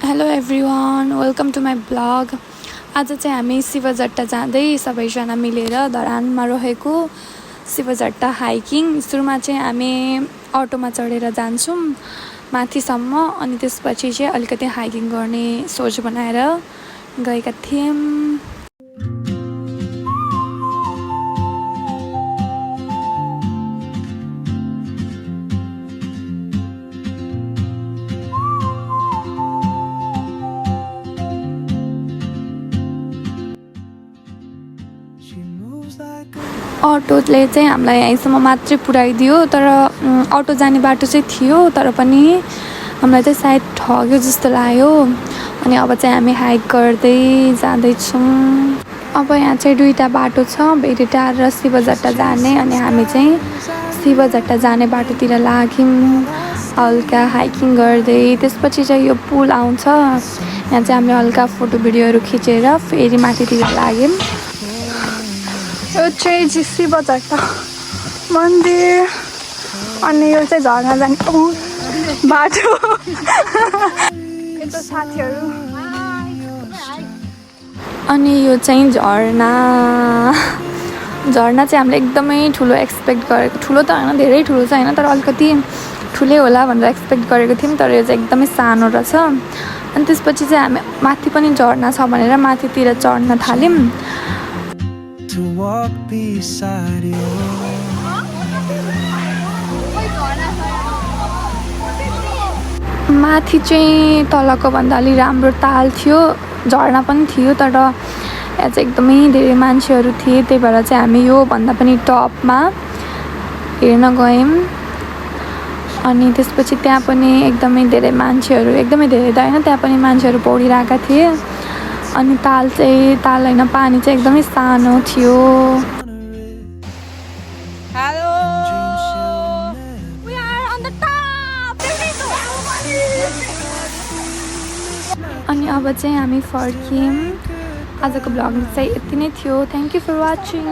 Hello everyone, welcome to my blog. आज चाहिँ हामी शिवजट्टा जाँदै सबैजना मिलेर धरानमा रहेको शिवजट्टा हाइकिङ। सुरुमा चाहिँ हामी अटोमा चढेर जान्छौँ माथिसम्म, अनि त्यसपछि चाहिँ अलिकति हाइकिङ गर्ने सोच बनाएर गएका थियौँ। अटोले चाहिँ हामीलाई यहीँसम्म मात्रै पुऱ्याइदियो, तर अटो जाने बाटो चाहिँ थियो, तर पनि हामीलाई चाहिँ सायद ठग्यो जस्तो लाग्यो। अनि अब चाहिँ हामी हाइक गर्दै जाँदैछौँ। अब यहाँ चाहिँ दुईवटा बाटो छ, भेटेटार र शिवजट्टा जाने, अनि हामी चाहिँ शिवजट्टा जाने बाटोतिर लाग्यौँ हल्का हाइकिङ गर्दै। त्यसपछि चाहिँ यो पुल आउँछ, यहाँ चाहिँ हामीले हल्का फोटो भिडियोहरू खिचेर फेरि माथितिर लाग्यौँ। यो चाहिँ शिवजट्टा मन्दिर, अनि यो चाहिँ झर्ना जाने बाटो। यता साथीहरू, अनि यो चाहिँ झर्ना चाहिँ हामीले एकदमै ठुलो एक्सपेक्ट गरेको, ठुलो त होइन, धेरै ठुलो चाहिँ होइन, तर अलिकति ठुलै होला भनेर एक्सपेक्ट गरेको थियौँ, तर यो चाहिँ एकदमै सानो रहेछ। अनि त्यसपछि चाहिँ हामी माथि पनि झर्ना छ भनेर माथितिर चढ्न थाल्यौँ। माथि चाहिँ तलको भन्दा अलि राम्रो ताल थियो, झर्ना पनि थियो, तर यहाँ चाहिँ एकदमै धेरै मान्छेहरू थिए, त्यही भएर चाहिँ हामी यो भन्दा पनि टपमा हेर्न गयौँ। अनि त्यसपछि त्यहाँ पनि एकदमै धेरै मान्छेहरू, एकदमै धेरै त होइन, त्यहाँ पनि मान्छेहरू पौडिरहेका थिए। अनि ताल होइन, पानी चाहिँ एकदमै सानो थियो। अनि अब चाहिँ हामी फर्क्यौँ। आजको ब्लग चाहिँ यति नै थियो। Thank you for watching.